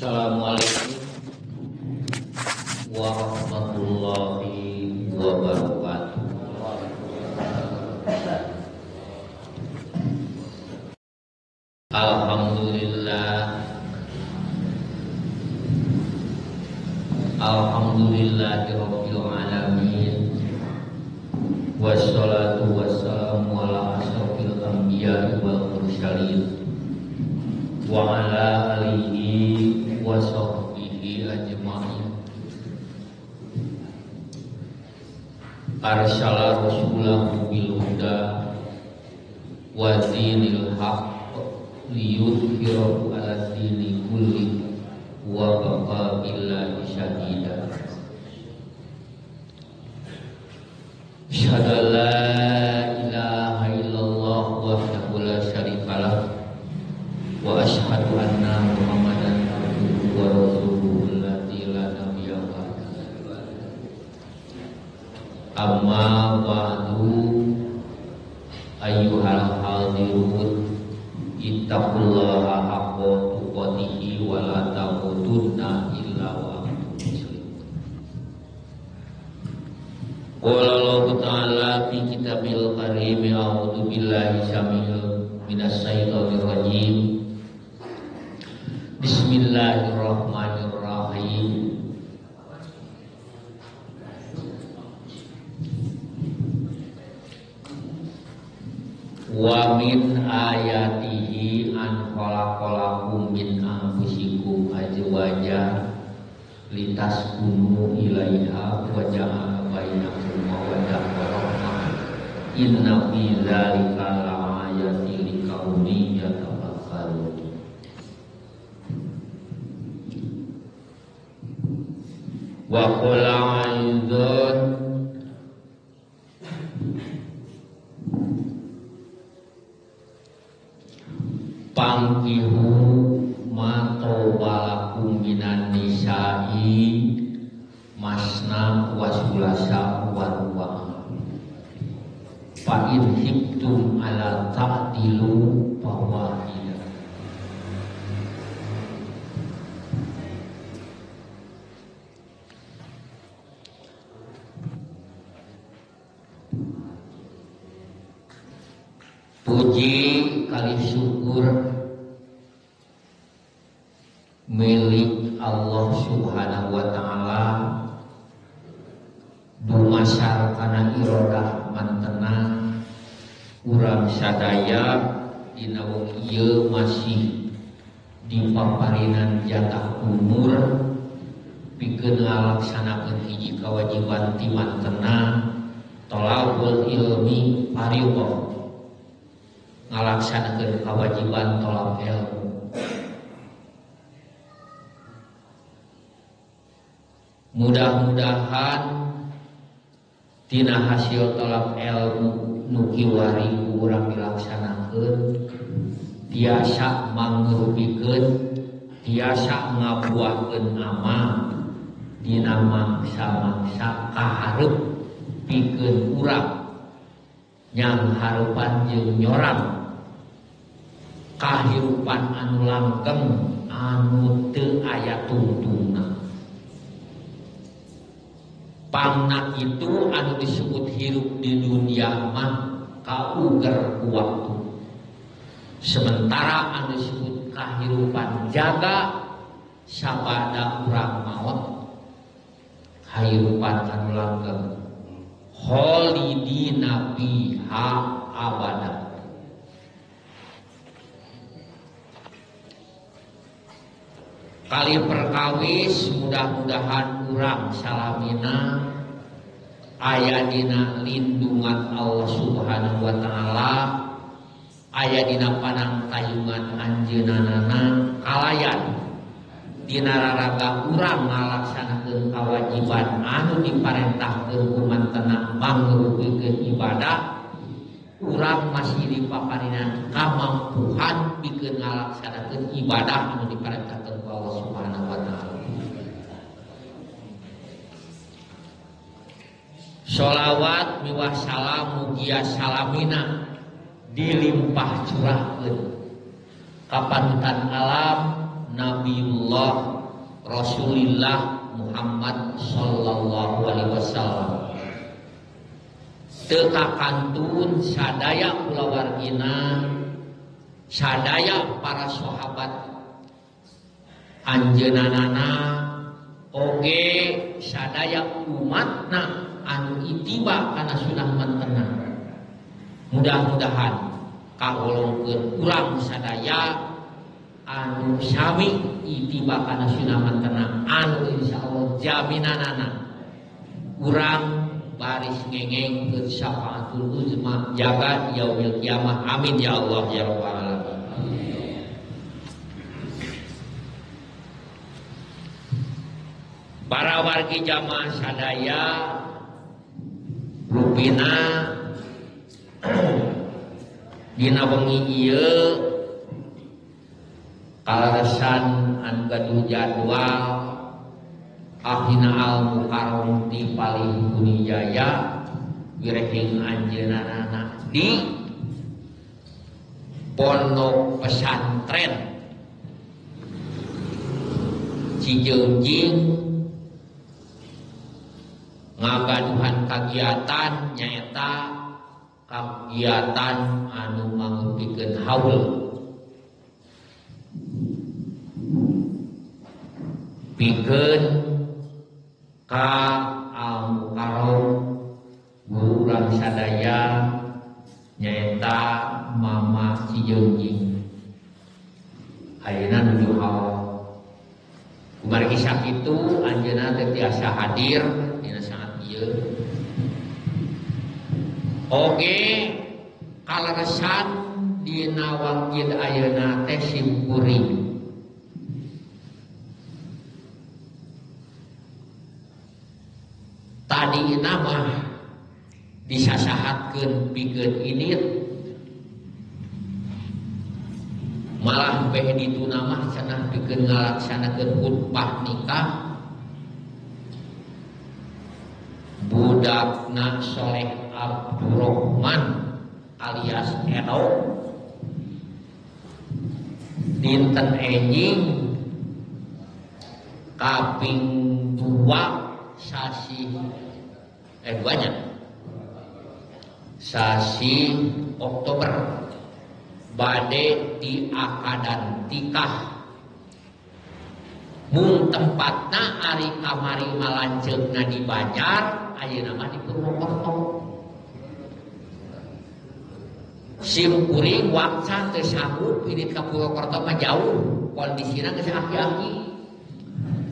Assalamualaikum warahmatullahi wabarakatuh. Alhamdulillah, alhamdulillahirabbil alamin. Wassalatu wassalamu ala asyrafil anbiya'i wal mursalin wa ala alihi wa sahbihi ajma'in. Arsala rasulahu bil huda wa dinil haqq liyudhhirahu ala dini kulli wa kafa billahi syahida. Asyhadu an la ilaha illallah wahdahu la syarikalah wa asyhadu anna Muhammadan abduhu wa rasuluhu alladzi la nabiyya ba'dahu. Amma ba'du, ayyuhal hadirun, ittaqullaha haqqa tuqatih wa la tamutunna illa wa antum muslimun. Qala Allahu ta'ala fi kitabil karim, a'udzu billahi samil minasy syaithanir rajim. Bismillahirrahmanirrahim. Wa min ayatihi an khalaqalakum min anfusikum azwaja litaskunu ilaiha wa ja'ala bainakum mawaddah wa rahmah. Inna fi dzalika laayatin liqaumin yatafakkarun. Wa qala aidzan pangkihu ma tawbalakum minan nisa'i masna wa sulasa wa ruba fa in khiftum ala ta'dilu fawahida. Puji kali syukur milik Allah Subhanahu wa ta'ala, dumasar kana irodah mantena urang sadaya dina wengi ieu masih dipaparinan jatah umur pikeun ngalaksanakeun hiji kawajiban ti mantena tolabul ilmi fardhu, ngalaksanakeun kewajiban tolak ilmu. Mudah-mudahan tina hasil tolak ilmu nu kiwari ku urang dilaksanakeun tiasa mangrubikeun, tiasa ngabuahkeun amal dina mangsa-mangsa kaharep pikeun urang nyang harepan jeung nyorang kahirupan anu langgeng anu teu aya tungtungna. Pangna itu anu disebut hirup di dunia mah kauger ku waktu. Sementara anu disebut kahirupan jaga sabada urang maot kahirupan anu langgeng khalidina fiha abada. Kali perkawis mudah-mudahan urang salamina aya dina lindungan Allah Subhanahu wa ta'ala, aya dina panangtayungan anjeunana kalayan dina raraga urang ngalaksanakeun kawajiban anu diparentahkeun ku mantena mangrupikeun ibadah. Urang masih dipaparinan kamampuhan pikeun ngalaksanakeun ibadah anu diparentahkeun ku Allah Subhanahu wa ta'ala. Sholawat miwah salam mugia salamina dilimpah curahkeun ka panutan alam Nabiullah Rasulillah Muhammad sallallahu alaihi wasallam. Teu kakantun sadaya kulawargina, sadaya para sahabat anjeunana oge sadaya umatna anu itiba kana sunah mantena. Mudah-mudahan kagolongkeun urang sadaya anu sami itiba kana sunah mantena anu insyaallah jaminanana urang baris ngengeng ke syafaatul uzma jaga yaumil kiamah. Amin ya Allah ya rabbal alamin. Para wargi jamaah sadaya rupina dina wengi ieu kaleresan anu gaduh jadwal Akhina al Mukarram di Palih Bunijaya wirehing anjeunana di Pondok Pesantren Cijeungjing ngagaduhan kagiatan nyaeta kagiatan anu mangupikeun haul pikeun ka al Mukarram guru urang sadaya nyaeta Mama Cijeungjing ayeuna nuju haul. Kumargi sakitu anjeunna teu tiasa hadir dina saat ieu. Oge kaleresan dina wangkid ayeuna teh simkuring tadi nama disasahatkeun pikeun init malah beh ditu nama cenah pikeun ngalaksanakeun khutbah nikah budakna Soleh Abdurrahman alias Eno dinten enjing kaping 2 sasi duanya sasi Oktober bade di akadan tikah mung tempatna ari kamari malanceukna di Banjar ayeuna mah di Purwokerto. Sim kuring wakca teu sanggup ini ka Purwokerto mah jauh kondisina geus aki-aki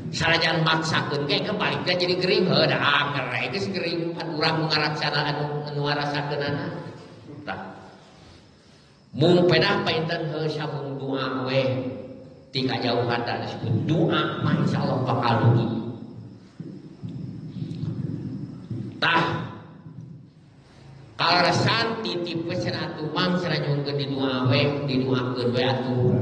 sanajan maksakeun ge balikna jadi gering heuh da anger geus gering pan urang ngaraksana anu ngarasakeunana tah mung pedah painten heuh sabung doa we ti kajauhan da disebut doa mah insyaallah bakal dugi tah kaleresan titip cenah atuh mang cenah nyuhunkeun di doa we didoakeun we atuh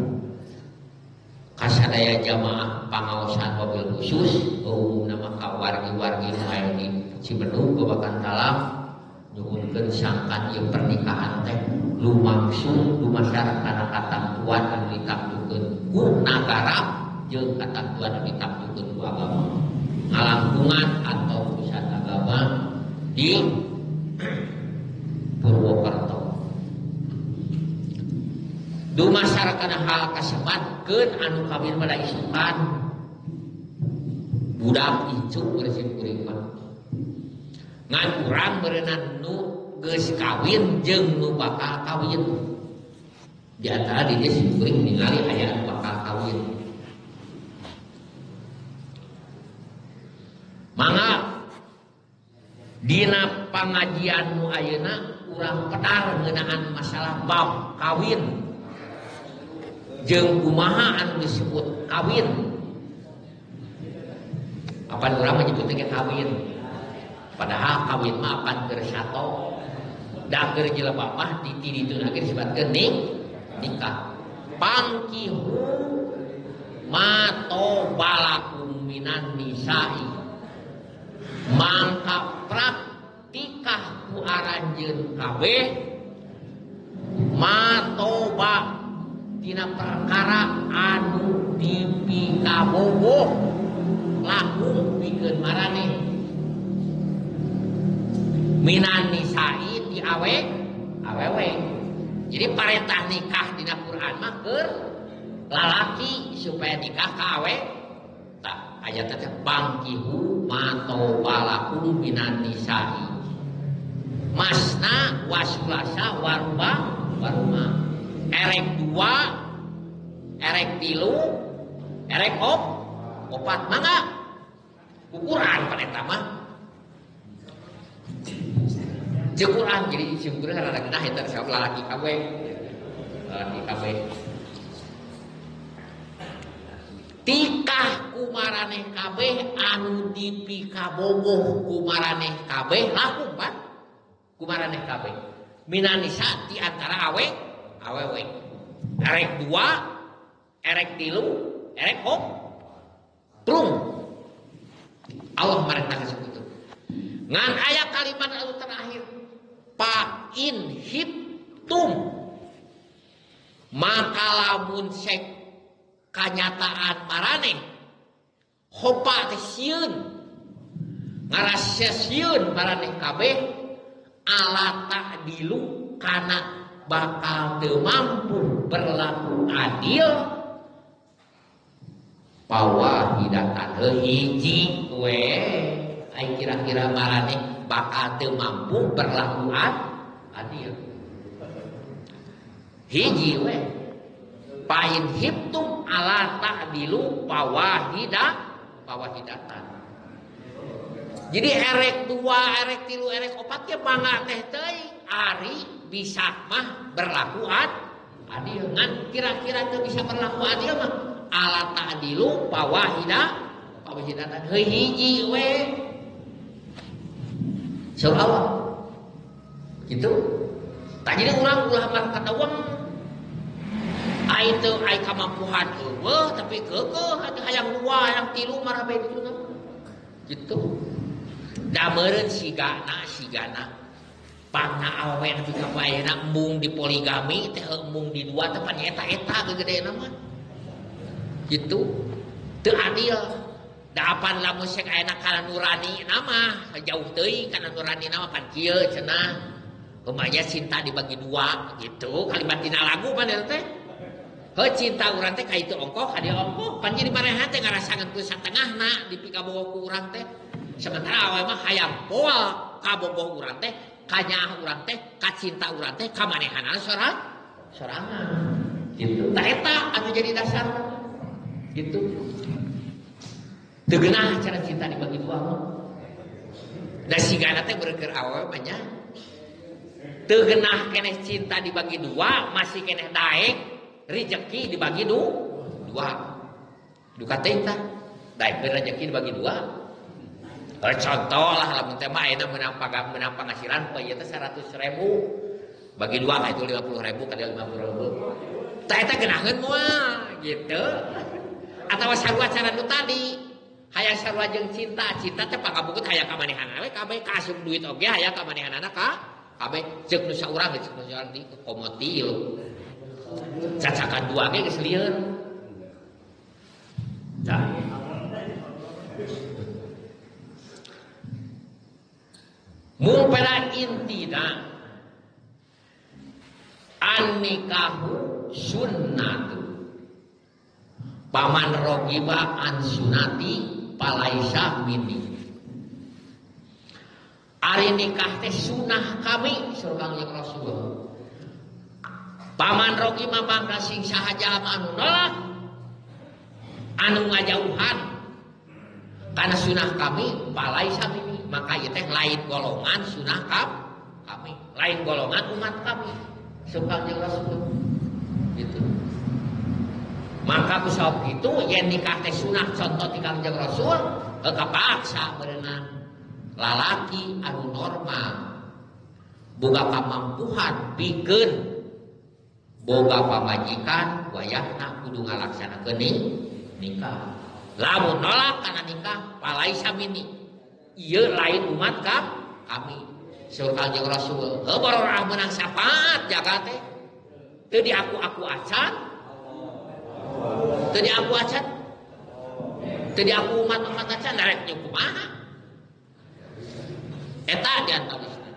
kasadaya jamaah pangaosan wabil khusus umumna mah ka wargi-wargi nu aya di Cibedug Babakan Talam nyuhunkeun sangkan ieu pernikahan teh lumangsung dumasar kana katamtuan anu ditangtukeun ku nagara jeung katamtuan anu ditangtukeun ku agama ngalangkungan atau pusat agama di Purwokerto. Dumasar kana hal kasebat keun anu kawin mah da isukan budak incu geus kuring mah ngan urang beureunan nu geus kawin jeung nu bakal kawin di antara di dieu kuring ningali aya anu bakal kawin. Mangga dina pangajian nu ayeuna urang pedar ngeunaan masalah bab kawin jeung kumaha anu disebut kawin. Apan urang menyebutna ge kawin. Padahal kawin mah apan keur sato. Da keur jelema mah di dituna ge disebutkeun nikah. Pangkihu matobalakum minan nisa'i. Mangka praktikah ku aranjeun kabeh matoba tina perkara anu dipikabogoh laku pikeun maraneh minan nisa'i ti awe awewe. Jadi parentah nikah dina Quran mah keur lalaki supaya nikah ka awe. Tah ayat teh bangkihu ma tobalakum minan nisa'i masna wasulasa waruba waruma. Erek dua, erek tilu, erek opat mangga. Ukuran pan eta mah. Jeung Quran jadi syukur rada genah eta sabab lalaki kabeh. Lalaki kabeh. Tikah kumaraneh kabeh anu dipikabogoh kumaraneh kabeh laku pan. Kumaraneh kabeh. Minanisa di antara awe awewe. Erek dua, erek tilu, erek plung. Allah marentah sakitu. Ngan aya kalimat anu terakhir pa in hiptum maka lamun sek kanyataan maraneh hopa teh sieun ngarasa sieun maraneh kabeh ala ta'dilu kana bakal teu mampu berlaku adil pawahidatan hiji we ai kira-kira maraneh bakal teu mampu berlaku adil hiji we pain hiptum ala ta'dilu pawahidatan. Jadi erek dua, erek tilu, erek opat ge mangga teh teuing ari bisa mah berlaku adil. Ngan kira-kira teu bisa berlaku adil mah ala ta'dilu pawahidatan heuh hiji we. Surah Allah. Gitu. Tah jadi urang ulah mah katawang ai teu ai kamampuhan eueuh tapi keukeuh atuh hayang dua, hayang tilu marah bae dituna. Gitu. Da meureun sigana pangna awewe nepi ka ayeuna embung di poligami teh embung di dua teh pan eta-eta gegedena mah. Gitu. Teu adil. Da apan lamun sek ayeuna kana nurani nama jauh teuing kana nurani nama pan kieu cenah. Kumaha cinta dibagi dua gitu kalimat tina lagu pan eta teh. Heuh cinta urang teh ka itu ongkoh ka dieu ongkoh pan jadi marehan teh ngarasangan ku satengahna dipikabogoh ku urang teh. Sementara awewe mah hayang poal kabogoh urang teh, kanyaah urang teh, kacinta urang teh, kamanehanana sorangan. Gitu. Tah eta anu jadi dasar. Gitu. Teu geunah cara cinta dibagi dua mah. Da sigana teh bereukeun awewe mah nya. Teu geunah keneh cinta dibagi dua, masih keneh daek rejeki dibagi dua. Duka teh tah. Daek rejeki dibagi dua. Contoh lah lamun teh mah ayeuna menang penghasilan poe ieu teh 100.000 bagi dua ka itu 50.000 ka 50.000. Tah eta geunaheun moal gitu. Atawa sarua cara nu tadi hayang sarua jeung cinta, cinta teh pangabukut hayang ka manehanana we kabeh kaasup duit oge hayang ka manehanana ka kabeh ceuk nu saurang ceuk nu saurang di komo tilu. Cacakan dua ge geus lieur. Tah. Mung pada intina an-nikahu sunnatu paman rogiba an sunati palaisa minni. Ari nikah teh sunah kami surga Kangjeng Rasul. Paman rogiba mangga sing saha jalma anu nolak anu ngajauhan kana sunah kami palaisa minni. Maka ieu teh lain golongan sunah kami, lain golongan umat kami surga Kangjeng Rasul. Gitu. Maka ku sabab kitu yen nikah teh sunah contoh ti Kangjeng Rasul kapaksa berenang lalaki anu normal boga kamampuhan pikeun boga pamajikan wayahna kudu ngalaksanakeun nikah. Lamun nolak kana nikah palaisa minni. Ieu lain umat kami. Saur Kangjeng Rasul, heuh bororah meunang syafaat jaga teh. Teu diaku-aku acan, Teu diaku acan. Teu diaku umat-umat acan rek kumaha. Eta di antawisna.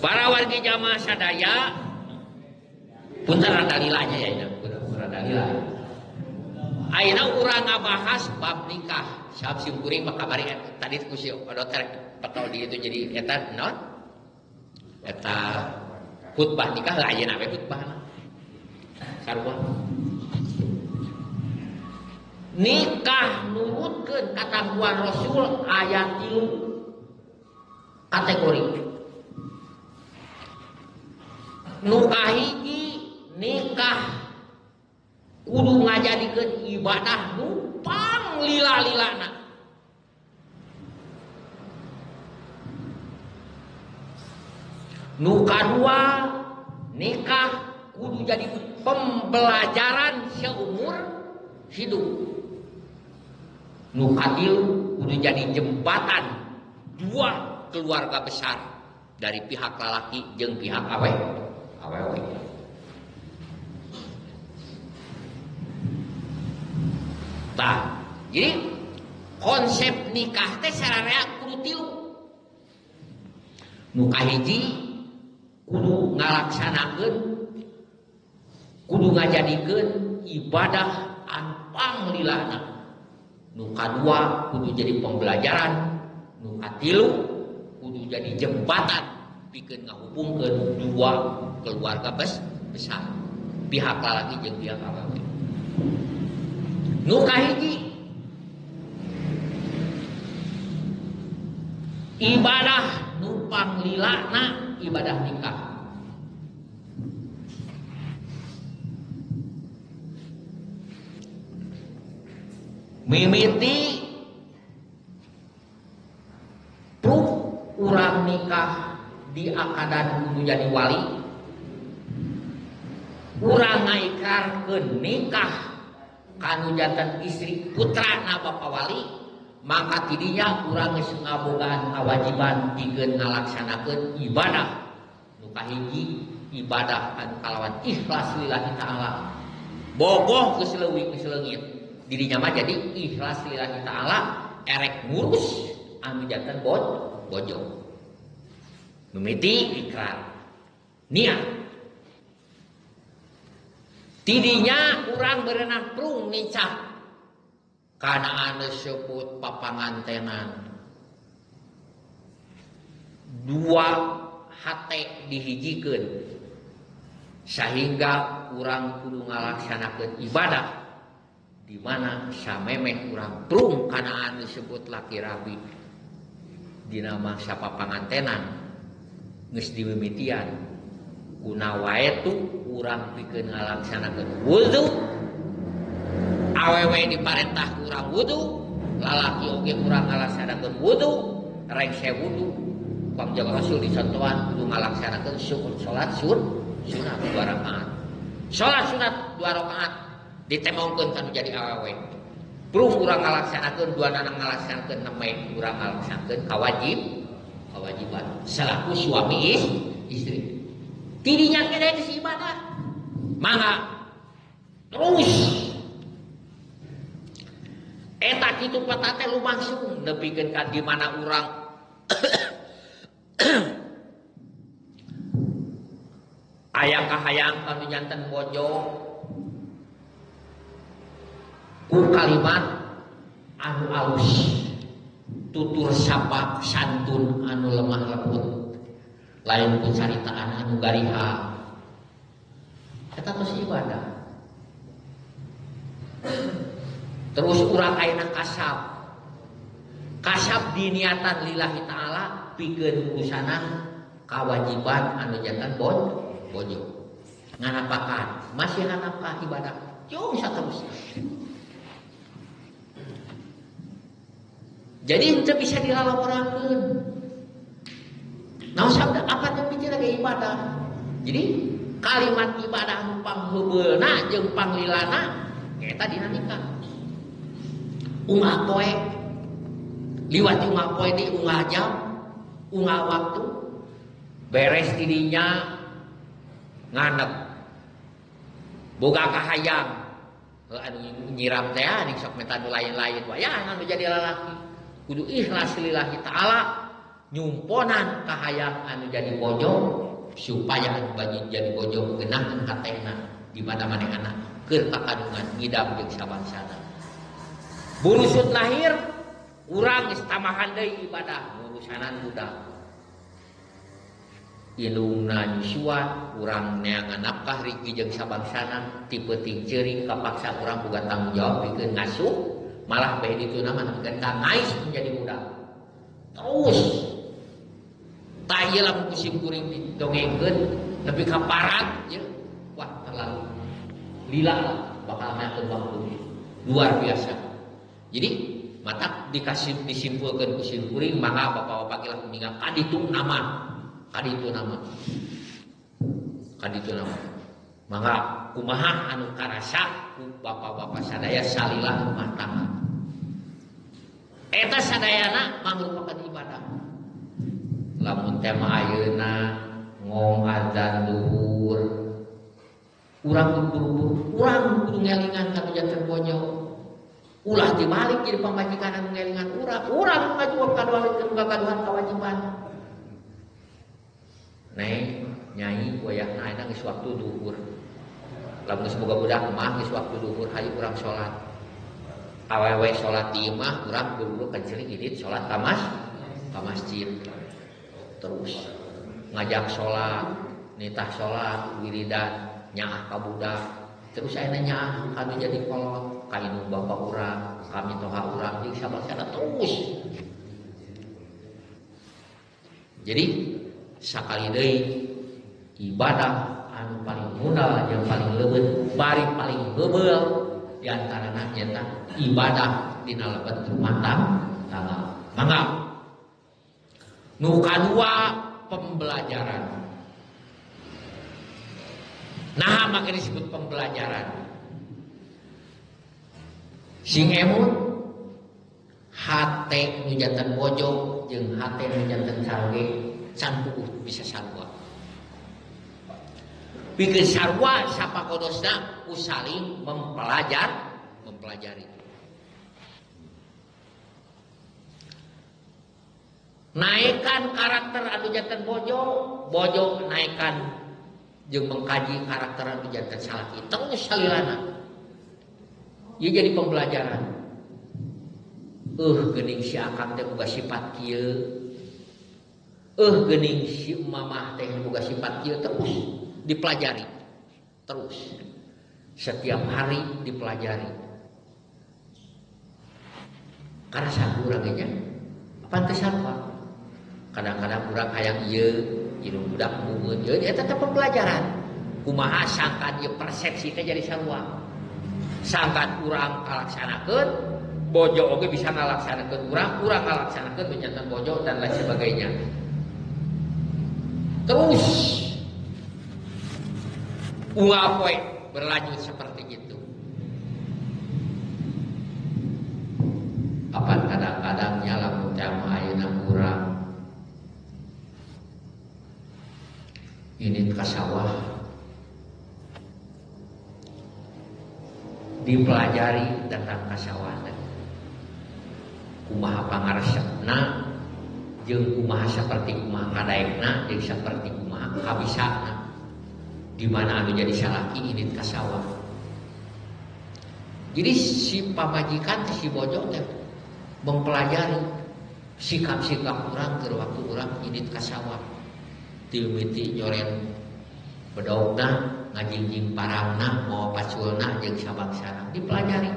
Para wargi jamaah sadaya punten rada lilanya ya, rada lila. Ayeuna urang ngabahas bab nikah. Sabab sim kuring mah kamari tadi ku si dokter patol di itu jadi eta naon? Eta khutbah nikah lah ayeuna we khutbahna. Sarua. Nikah nurutkeun katampuan Rasul aya 3 kategori. Nu kahiji nikah kudu ngajadikeun ibadah nu panglila-lilana. Nu kadua nikah kudu jadi pembelajaran seumur hidup. Nu katilu kudu jadi jembatan dua keluarga besar dari pihak lalaki jeung pihak awewe. Tah, jadi konsep nikah teh sararea kudu tilu. Nu kahiji kudu ngalaksanakeun, kudu ngajadikeun ibadah anu panglilana. Nu kadua kudu jadi pembelajaran, nu katilu kudu jadi jembatan pikeun ngahubungkeun dua keluarga besar, pihak lalaki jeung pihak awewe. Nu kahiji ibadah nu panglilana ibadah nikah. Mimiti pruk urang nikah di akadan kudu jadi wali, urang ngaikrarkeun nikah kanu janten istri putrana bapa wali, maka tidinya urang geus ngabogaan kewajiban pikeun ngalaksanakeun ibadah. Nu kahiji ibadah anu kalawan ikhlas lillahi ta'ala, bogoh geus leuwih geus leungit. Dirinya mah jadi ikhlas lillahi ta'ala erek ngurus anu janten bojo. Mimiti ikrar niat. Tidinya urang berenang prung nincap kana anu sebut papangantenan. Dua hate dihijikeun sehingga urang kudu ngalaksanakeun ibadah di mana samemeh urang prung kana anu disebut laki rabi dina mangsa papangantenan geus dimimitian kuna wae tu urang pikeun ngalaksanakeun wudu, awewe diparentah urang wudu, lalaki oge urang ngalaksanakeun wudu, rengse wudu Kangjeng Rasul dicontohan kudu ngalaksanakeun salat sunat 2 rakaat. Salat sunat 2 rakaat ditemongkeun kanu jadi awewe. Prung urang ngalaksanakeun dua nana ngalaksanakeun neme urang ngalaksanakeun kewajiban selaku suami istri. Tidinya kene geus ibadah. Mangga terus eta kitu patate lumangsung nepikeun ka di mana urang aya kahayang kanu janten bojo ku kalimat anu alus, tutur sapa santun anu lemah lembut, lain ku caritaan anu gariha. Eta tos ibadah. Terus urang ayeuna kasab. Kasab diniatan lillahi ta'ala pikeun urusanan kawajiban anu janten bojo. Nganapakan, masih hanapkah ibadah? Jauh saterusna. Jadi itu bisa dilalaporakeun. Naon sabda apa teh bicara ge ibadah. Jadi kalimat ibadah nu pangheubeulna jeung panglilana eta dina nikah. Unggal poe liwat unggal poe di unggal jam, unggal waktu beres tidinya nganep. Boga kahayang Anu nyiram teh ning sok menta nu lain-lain wayahna anu jadi lalaki. Kudu ikhlas lillahi ta'ala nyumponan kahayang anu jadi bojo supaya anu jadi bojo genahan hatena di mana manehna keur kakadungan ngidam jeung sabangsana. Burusut lahir urang geus tambahan deui ibadah ngurusanan budak. Ilungna nyusuan urang neangan nafkah riki jeung sabangsana ti peuting ceuring kapaksa urang boga tanggung jawab pikeun ngasuh malah bae dituna mah nepikeun ka ngais menjadi budak. Terus tah ieu lamun ku sim kuring didongengkeun nepi ka parat ye wah terlalu lila lah bakal ngakeun waktu luar biasa. Jadi mata dikasih disimpulkeun ku sim kuring mangga bapak-bapak lah kuninga kaditu nama. Kaditu nama. Kaditu nama. Mangga kumaha anu karasa ku bapak-bapak sadaya salila rumah tangga. Eta sadayana mangrupakeun ibadah. Lamun tema ayeuna ngong azan zuhur urang buru-buru, urang kudu ngelingan ka nu janten bojo. Ulah dibalik jadi pamajikan anu ngelingan urang, urang ngajual kaduhan kewajiban. Neng, nyai wayahna ayeuna geus waktu zuhur. Lamun geus boga budak mah geus waktu zuhur hayu urang salat. Awewe salat di imah, urang buru-buru kanceuling indit salat ka masjid. Terus ngajak salat, nitah salat, wiridan, nyaah ka budak. Terus ayeuna nyaah kanu jadi kolot, ka indung bapa urang, ka mitoha urang jeung sabangsana terus. Jadi sakali deui ibadah anu paling mudah jeung paling leuweut bari paling heubeul di antarana nyaeta ibadah dina lebet rumah tangga. Mangga. Nu kadua pembelajaran. Nah, maka disebut pembelajaran. Sing emut hate nu janten bojo jeung hate nu janten caroge can puguh bisa sarua. Pikeun sarua sapakodosna ku saling mempelajari. Naikkan karakter anu janten bojo, bojo naikkan jeung mengkaji karakter anu janten salaki terus salilana. Ieu jadi pembelajaran. Geuning si akang teh boga sifat kieu. Geuning si mamah teh boga sifat kieu terus dipelajari. Terus setiap hari dipelajari. Karena sakurang nya apa teh sarua. Kadang-kadang urang hayang ieu, indung budak bungeun ieu eta teh pembelajaran. Kumaha sangkan ieu persepsi teh jadi sarua. Sangkan urang kalaksanakeun, bojo oge bisa ngalaksanakeun urang, urang ngalaksanakeun menyantan bojo dan lain sebagainya. Terus unggal poe berlanjut seperti itu. Apan kadang-kadangnya lamun tema ayeuna urang ini ka sawah dipelajari tentang ka sawah teh. Kumaha pangaresepna jeung kumaha saperti kumaha kadaekna jeung saperti kumaha kabisana. Di mana anu jadi salaki ini ka sawah. Jadi si pamajikan si bojo teh mempelajari sikap-sikap urang keur waktu urang indit ka sawah. Timiti nyoren bedogna, ngajingjing parangna, mawa paculna jeung sabangsana dipelajari.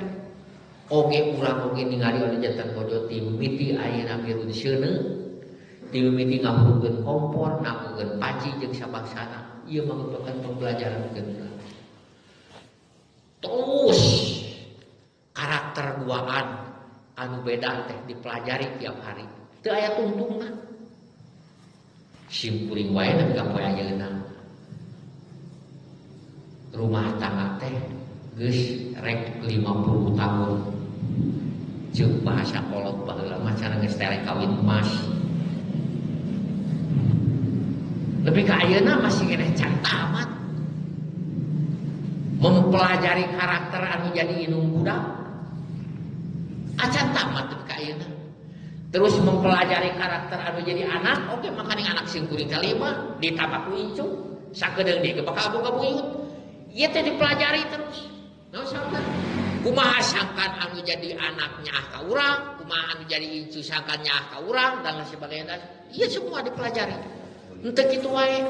Oge urang oge ningali anu janten bojo timiti ayeuna mirun seuneu, timiti ngahurungkeun kompor, nanggukeun paci jeung sabangsana. Ieu merupakan pembelajaran kita. Terus karakter duaan anu beda teh dipelajari tiap hari. Teu aya tungtungna. Sim kuring wae nepi ka poe ayeuna. Rumah tangga teh geus rek 50 tahun. Ceuk bahasa kolot baheula mah cenah geus terek kawin emas. Lebih ka ayeuna masih keneh can tamat. Mempelajari karakter anu jadi indung budak acan tamat teu ka ayeuna. Terus mempelajari karakter anu jadi anak, oke makanya anak sing kuring kalima ditambah ku incu sakedeung deui bakal boga buyut. Ieu teh dipelajari terus. Naon saurna? Kumaha sangkan anu jadi anak nyaah ka urang, kumaha anu jadi incu sangkan nyaah ka urang dan lain sebagainya. Ieu semua dipelajari. Henteu kitu wae.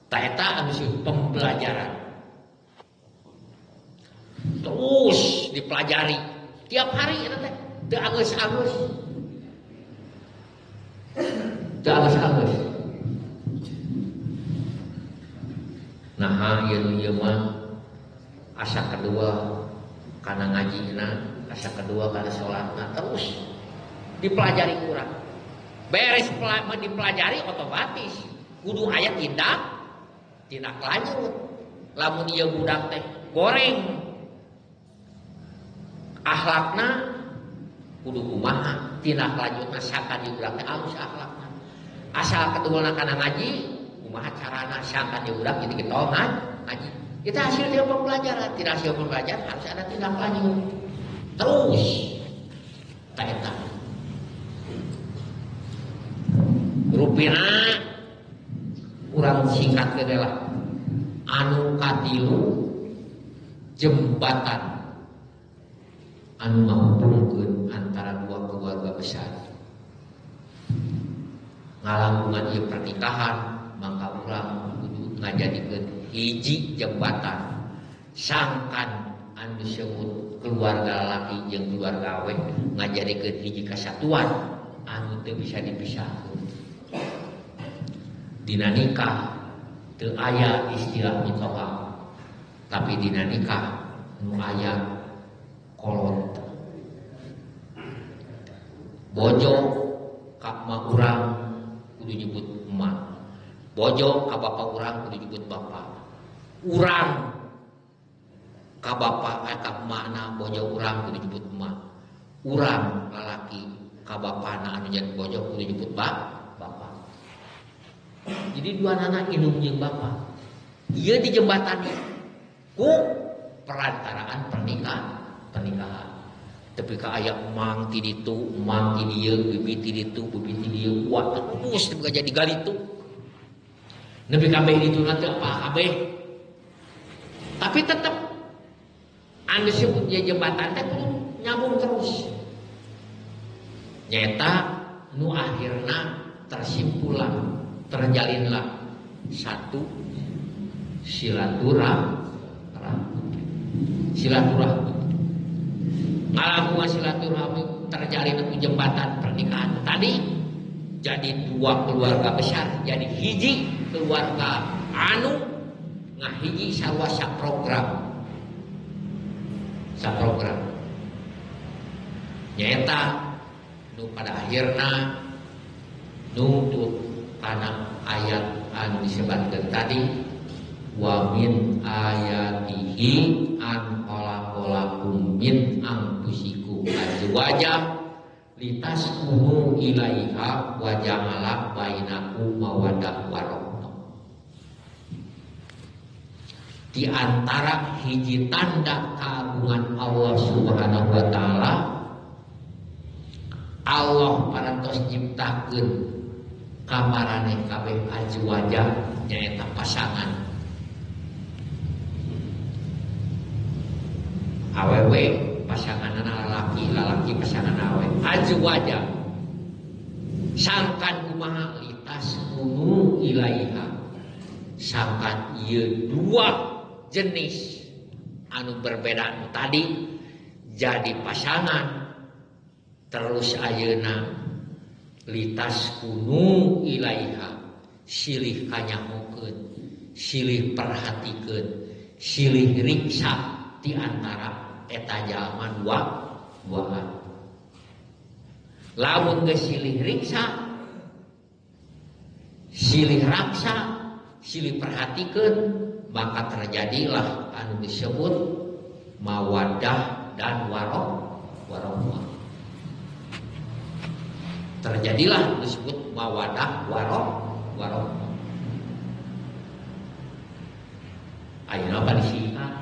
Ta eta anu disebut pembelajaran. Terus dipelajari tiap hari eta teh teu anggeus-anggeus. Teu anggeus-anggeus. Nah, ieu ieu mah asa kedua kana ngajina, asa kedua kana salatna terus dipelajari kurang. Beres dipelajari otomatis kudu aya tindak lanjut. Lamun ieu budak teh goreng akhlakna kudu kumaha tindak lanjutna sangkan ieu budak teh alus akhlakna. Asal keduana kana ngaji kumaha carana sangkan ieu budak jadi getol ngaji. Kita hasil dari pembelajaran, tidak hasil pembelajaran harus ada tindak lanjut. Terus ta eta. Rupina urang singkat ke lah. Anu katilu jembatan anu ngahubungkeun antara dua keluarga besar. Ngalangkungan ieu pernikahan maka urang kudu ngajadikeun hiji jembatan sangkan anu disebut keluarga lalaki jeung keluarga awe ngajadikeun hiji kesatuan anu teu bisa dipisahkeun. Dina nikah teu aya istilah mitoha, tapi dina nikah nu aya kolot. Bojo ka emak urang kudu nyebut emak, bojo ka bapa urang kudu nyebut bapa, urang ka bapa ka emakna bojo urang kudu nyebut emak, urang lalaki ka bapana anu jadi bojo kudu nyebut bapa. Jadi dua nana indung jeung bapa ieu dijembatani ku perantaraan pernikahan. Tapi ka aya emang ti ditu, emang ti dieu, bibi ti ditu, bibi ti dieu, wah terus nepi ka jadi galitu. Nepi kabeh ditu teh apa kabeh. Tapi tetep anu disebut jembatan teh kudu nyambung terus. Nyaeta nu akhirna tersimpulah, terjalinlah satu silaturahmi. Silaturahmi. Ngalangkungan silaturahmi terjalin ku jembatan pernikahan tadi jadi dua keluarga besar, jadi hiji keluarga anu ngahiji sarua saprogram. Saprogram. Nyaeta nu pada akhirna nuntut kana ayat anu disebutkeun tadi wa min ayatihi an khalaqalakum min anfusikum azwaja litaskunu ilaiha wa ja'ala bainakum mawaddah warahmah. Di antara hiji tanda keagungan Allah Subhanahu wa taala, Allah parantos nyiptakeun kamaraneh kabeh azwaja nyaeta pasangan. Awewe pasanganna lalaki, lalaki pasangan awe. Azwaja sangkan kumaha litaskunu ilaiha. Sangkan ieu dua jenis anu berbeda tadi jadi pasangan terus ayeuna litaskunu ilaiha, silih kanyahokeun, silih perhatikeun, silih riksa di antara eta jalma duaan. Lamun geus silih riksa, silih raksa, silih perhatikeun, maka terjadilah anu disebut mawaddah dan warohmah. Terjadilah disebut mawadah warohmah. Ayeuna apa disingkat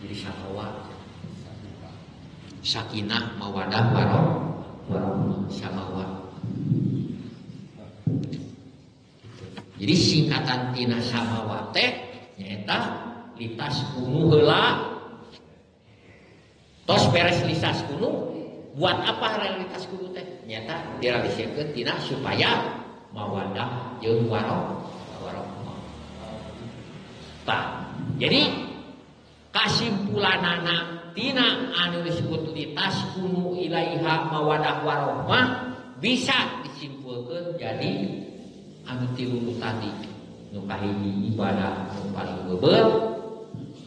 jadi samawa. Sakinah mawadah warahmah samawa. Jadi singkatan tina samawa teh nyaeta litas kunu heula. Tos beres litas kunu, buat apa realitas kunu teh? Nyaeta direalisikeun tina supaya mawadah jeung warahmah. Tah, jadi kasimpulanana tina anu disebut litas kunu ilaiha mawadah warahmah bisa disimpulkan jadi anu tilu tadi. Nu kahiji ibadah nu paling beubeut,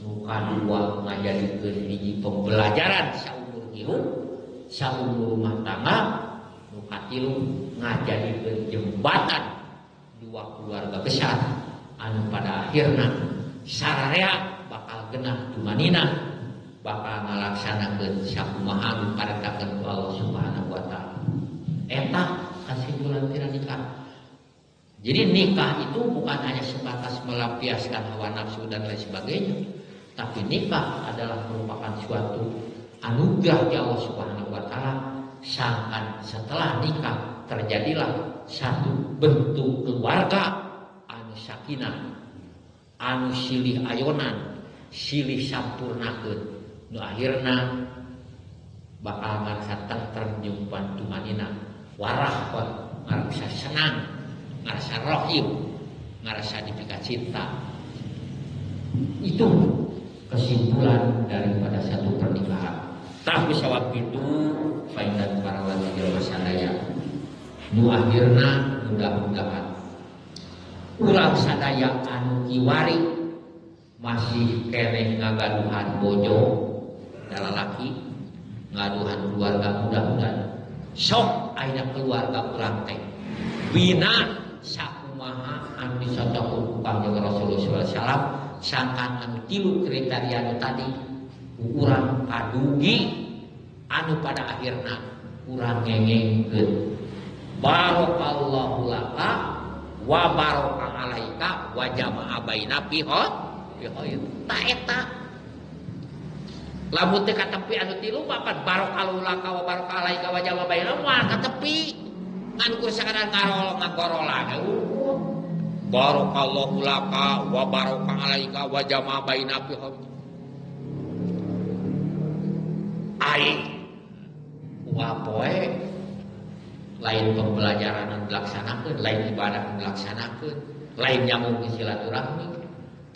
nu kadua ngajadikeun hiji pembelajaran saumur hirup, saumur rumah tangga, nu katilu ngajadikeun jembatan dua keluarga besar anu pada akhirna sararea bakal genah tumanina, bakal ngalaksanakeun sakumaha anu diparentahkeun ku Allah Subhanahu wa taala. Eta kasimpulan tina nikah. Jadi nikah itu bukan hanya sebatas melampiaskan hawa nafsu dan lain sebagainya, tapi nikah adalah merupakan suatu anugerah di Allah Subhanahu wa taala. Sangkan setelah nikah terjadilah satu bentuk keluarga anu sakinah, anu silih ayonan, silih sampurnakeun, nu akhirna bakal ngarasa tentrem jeung tumanina, warah ngarasa senang, ngarasa rohim, ngarasa dipika cinta. Itu kesimpulan daripada satu pernikahan. Tapi sawab itu painan para wali jelema sadaya nu akhirna mudah-mudahan urang sadaya anu kiwari masih keneh ngagaduhan bojo lalaki, ngaduhan keluarga, mudah-mudahan sok ayeuna keluarga urang teh bina sakumaha anu dicontohkeun ku Kangjeng Rasulullah sallallahu alaihi wasallam, sangkan anu tilu kriteria anu tadi urang kadugi anu pada akhirna urang ngengengkeun barakallahu laka wa baraka alaika wa jama'a baina fi khair. Ta eta lamun teu katepi anu tilu bapan barakallahu laka wa baraka alaika wa jama'a baina moal katepi ngan kur sakadar ngarol ngagorola. Barakallahu laka wa baraka alaika wa jama'a baina fi khair. Ai unggal poe lain pembelajaran anu dilaksanakeun, lain ibadah anu dilaksanakeun, lain nyambung silaturahmi.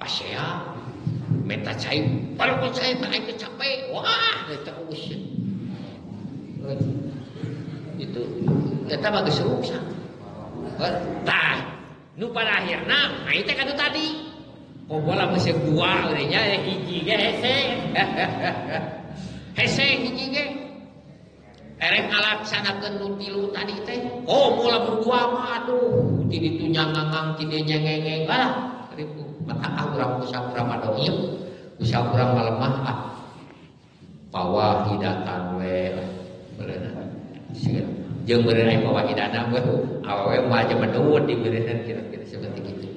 Pasea menta cai, walaupun cai mah aing capek. Wah, eta eueuh. Itu eta mah geus rusak. Tah, nu pada akhirna aing teh kanu tadi. Komo lamun seung dua euy nya hiji ge hese. Hese hiji ge. Erek ngalaksanakeun nu tilu tadi teh. Oh, lamun dua mah aduh, ti ditu nyangangang, ti dieu nyengengeng. Alah, ribu. Mata ah urang usaha urang mah doim, usaha urang mah lemah ah. Pawahidatan we beureunan. Jeung meureun aya pawahidana mah awewe mah aja menurut dibeureunna kira-kira seperti itu.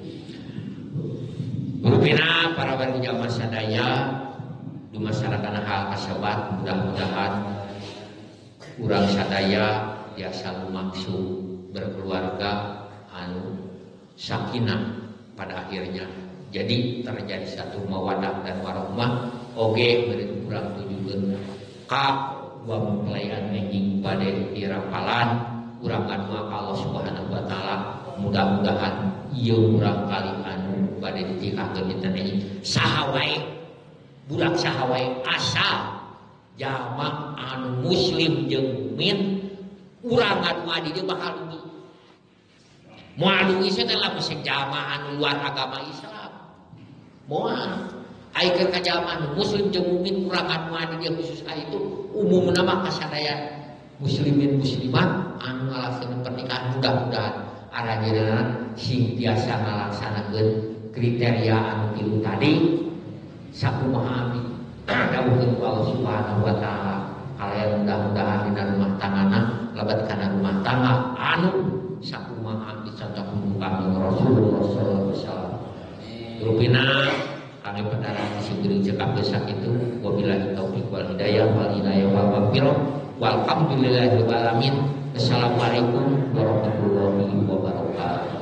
Rupina para warga jamaah sadaya dumasarakan hal kasebat, mudah-mudahan urang sadaya biasa lumangsung berkeluarga anu sakinah pada akhirnya. Jadi terjadi satu mawadah dan warahmah oge beureun urang tujukeun ka dua mempelai anu enjing bade dirapalan urang ngadua ka Allah Subhanahu wa taala, mudah-mudahan ieu urang kali anu bade ditikahkeun dinten enjing saha wae budak saha wae asal jama anu muslim jeung mukmin urang ngadua di dieu bakal dugi. Moal dugi teh lamun sing jama anu luar agama Islam. Moal ai keur ka jama anu muslim jeung mukmin urang ngadua di dieu khusus ai itu umumna mah kasadaya muslimin muslimat anu ngalaksanakeun pernikahan mudah-mudahan aranjeunna sing tiasa ngalaksanakeun kriteria anu tilu tadi sakumaha abdi dawuhkeun ku Allah Subhanahu wa taala. Kalayan mudah-mudahan dina rumah tanggana lebat kana rumah tangga anu sakumaha dicontohkeun ku Kangjeng Rasulullah sallallahu alaihi wasallam. Rupina kami kuring cekap sakitu. Wabillahi taufik wal hidayah wal inayah wal maghfirah. Walhamdulillahirabbil alamin. Assalamualaikum warahmatullahi wabarakatuh.